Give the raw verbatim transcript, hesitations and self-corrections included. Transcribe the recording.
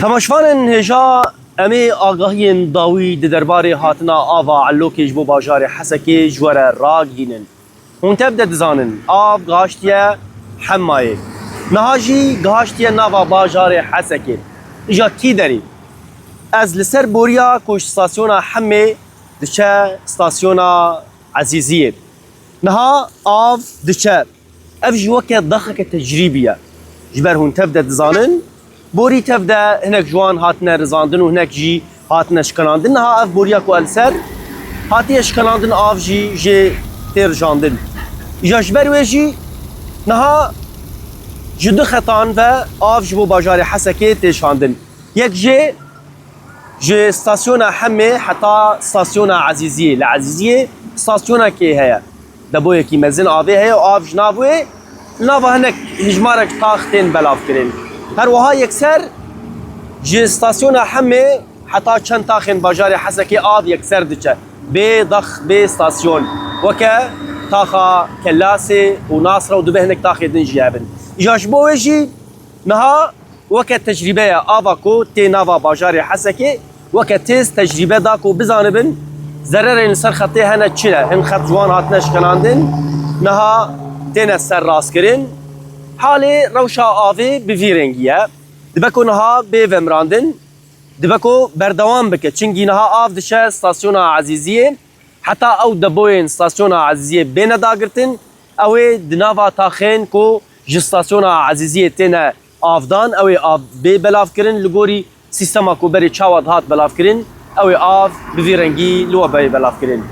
Temaşevanên hêja, em ê agahiyên dawî di derbarê hatina ava Elokê ji bo bajarê Hesekê ji we re ragihînin. Hûn tev de dizanin, av gihaştiye Hemayê. Niha jî gihaştiye nava bajarê Hesekê. Îja kî derî? Ez li ser boriya ku ji stasyona Hemê diçe stasyona Ezîziyê. Niha av diçe. Ev jî weke daxeke tecrîbî ye. Ji ber hûn tev de dizanin, borî tev de hinek ji wan hatine rizandin û hinek jî hatine şikanandin. Niha ev boriya ku el ser hatiye şikanandin, av jî jê tê rijandin. Îja ji ber wê jî niha ji du xetan ve av ji bo bajarê Hesekê tê şandin. Yek jê ji stasyona Hemê heta stasyona Ezîziyê. Li Ezîziyê stasyonekê heye. Deboyekî mezin avê heye û av ji nav wê, li nava hinek hijmarek tax tên belavkirin. Her wiha yekser ji stasyona Hemê heta çend taxên bajarê Hesekê av yekser diçe. Bê dax, bê stasyon. Weke taxa Kelasê û Nasra û dibe hinek taxê din jî hebin. Îja ji bo wê jî niha weke tecrîbe ye, ava ku tê nava bajarê Hesekê weke têz tecrîbe da ku bizanibin zererên li ser xetê hene çi ne. Hin xet ji wan hatine şikanandin, niha têne serrastkirin. Halê rewşa avê bi vî rengî ye. Dibe ku niha bê vemirandin, dibe ku berdewam bike. Çinkî niha av diçe stasyona Ezîziyê. Heta ew deboyên stasyona Ezîziyê bêne dagirtin, ew ê di nava taxên ku ji stasyona Ezîziyê têne avdan, ew ê av bê belavkirin. Li gorî sîstema ku berê çawa dihat belavkirin, ew ê av bi vî rengî li we bê belavkirin.